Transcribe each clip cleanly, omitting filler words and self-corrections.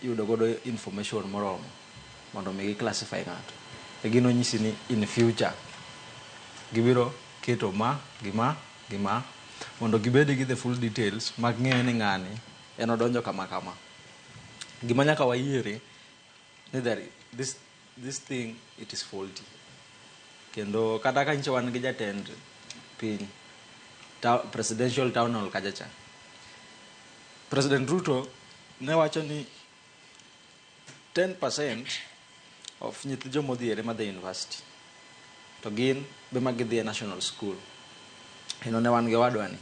yudo godo information moromo mondo mi gi classify ng'ato. E gino nyisi ni in future gibiro keto ma gi ma gi ma mondo gibed gi the full details mag ng'eyo ni ng'ani en odonjo kama kama. Gima nyaka wayiere ni there this thing, it is faulty. Kendo kata ka nyicha wan gi jatend piny presidential town hall kacha cha, President Ruto ne wacho ni 10% of nyithi jomodhier ema dhi university to gin be ma gidhi e national school. Kendo ne wan gi owadwa ni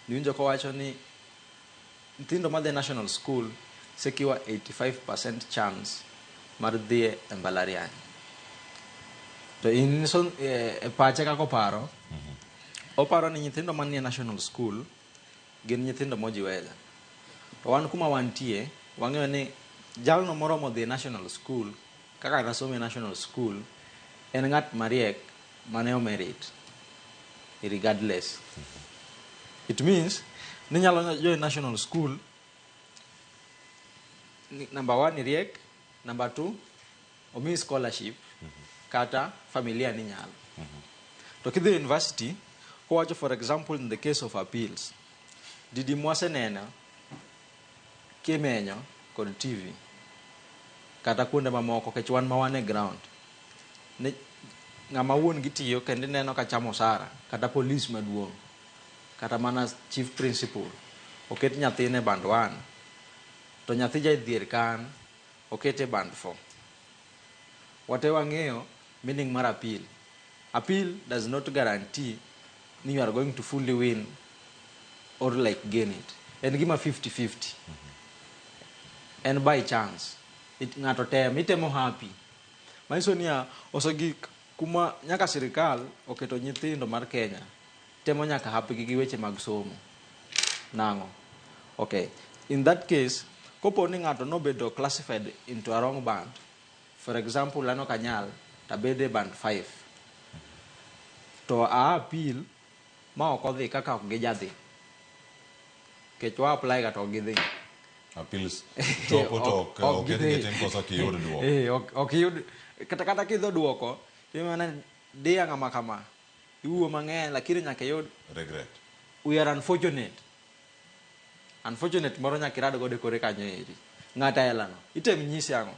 niwinjo kowacho ni nyithindo madhi e national school secure 85% chance mar dhi e mbalariany. To in so, e pache kaka oparo, oparo ni nyithindo manie national school gin nyithindo mojiweza. To wan kuma wantie, wang'eyo ni jalno moromo dhi e national school kaka nasomo e national school en ng'at mariek mane o merit regardless. It means ni nyalo join national school number one iriek, number two omiyi scholarship kata familia ni nyalo. To kidhi university, kowacho for example in the case of appeals, didi mwaseneno kimenyo kod TV kata kuonde mamoko kech wan ma wan e ground ni ng'ama wuon gi tiyo kendo ineno ka chamo osara, kata polis maduong', kata mana chief principal oket nyathine band 1 to nyathi jadhier kan okete band 4. Wate wang'eyo meaning mar appeal. Appeal does not guarantee ni you are going to fully win or like gain it. En gima 50-50, en by chance. Ng'ato tem itemo happy manyiso niya osegik kuma nyaka sirikal oketo nyithindo mar Kenya temo nyaka hapgi gi weche mag somo nang'o. Okay, in that case, kopo ni ng'ato nobedo classified into a wrong band, for example an ok anyal tabede band 5 to a appeal ma ok odhi kaka ok gijadhi kech wa apply ga to ok gidhi. Appeals chopo to ok Ok ok gidhi. gitim koso ok iyud duoko. Ok iyud kata kidho duoko imana diya ng'ama kama iwuo mang'eny lakini nyaka iyud regret. We are unfortunate, unfortunate moro nyaka irad godo kore kanyo eri ng'ata elano item nyisi ang'o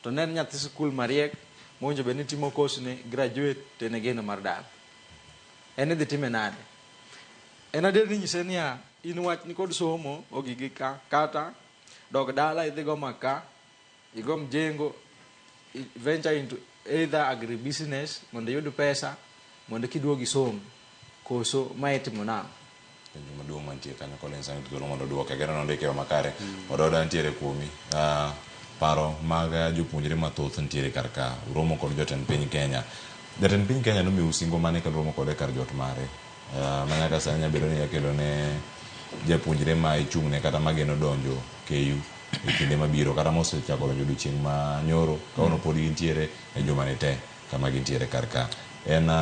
to ne en nyathi sikul mariek mowinjo bed ni timo course ne graduate to en e geno mar dala en idhi time nade. En adier ni nyise niya in wach ni kod somo ogigi ka kata dog dala idhi go maka igo mjengo, venture into either agribusiness mondo iyud pesa mondo kiduogi isom koso ma itimo nang'o. Penjo maduong' mantie kanyo, Collins ang' thuolo mondo oduoke kendo nondike yo makare. Ododa nitiere kuomi. Paro mag jopuonjre mathoth nitiere kar ka. Uromo kod jotend piny Kenya. Jatend piny Kenya nomiu singo mane ka uromo kode kar jot mare? Ma nyaka sani nyalo bedo ni nyakelo ne japuonjre ma ichung'ne kata mageno donjo KU e kinde mabiro kata mosechako donjo odiochieng' ma nyoro kawuono pod gintiere e jumani te kama gintiere kar ka. En